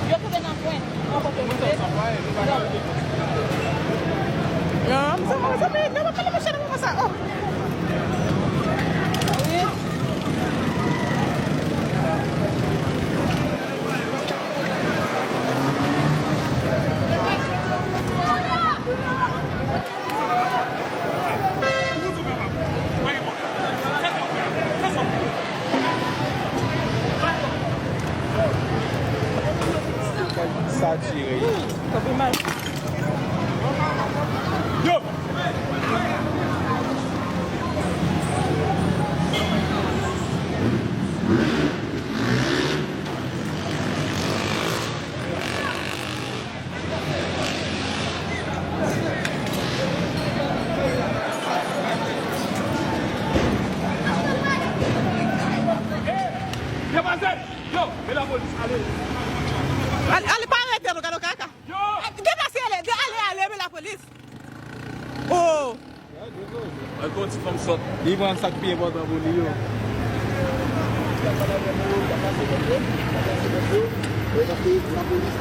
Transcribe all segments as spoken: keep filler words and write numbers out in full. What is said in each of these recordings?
Yo kenbe nan kwen. Yon, mezanmi, mezanmi, non, pa pale mouche nan moman sa. Oh. Satire. Yo! Depase! Yo, men lapolis, ale! Ale, ale, pa rete, nou gade kaka. Yo! Depase, ale, de-, ale, ale, men lapolis. Oh! Mwen konn ti fanm sòt. Li pran sa k pi enpòtan pou li yo. Lapolis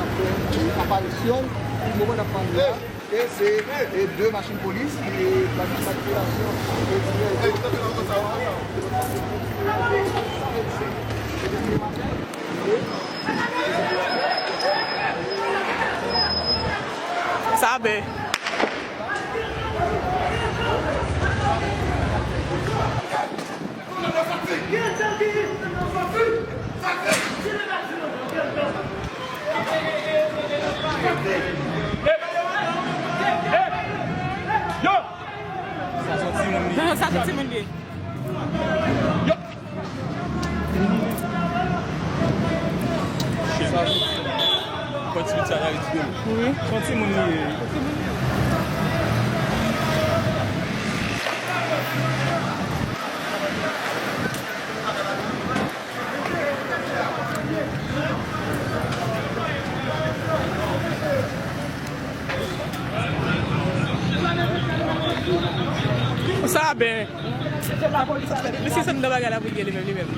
ap fè yon aparisyon, pou moman n ap pale la. E se, e de machin polis ki matrikilasyon. Sabe. Sa se yon timoun li ye. Sa se yon timoun li ye. Yo! Sa, kontinite a la, li di wi. Son timoun li ye. Sa ben. Misye se nan bagay la pou l ye li menm, li menm.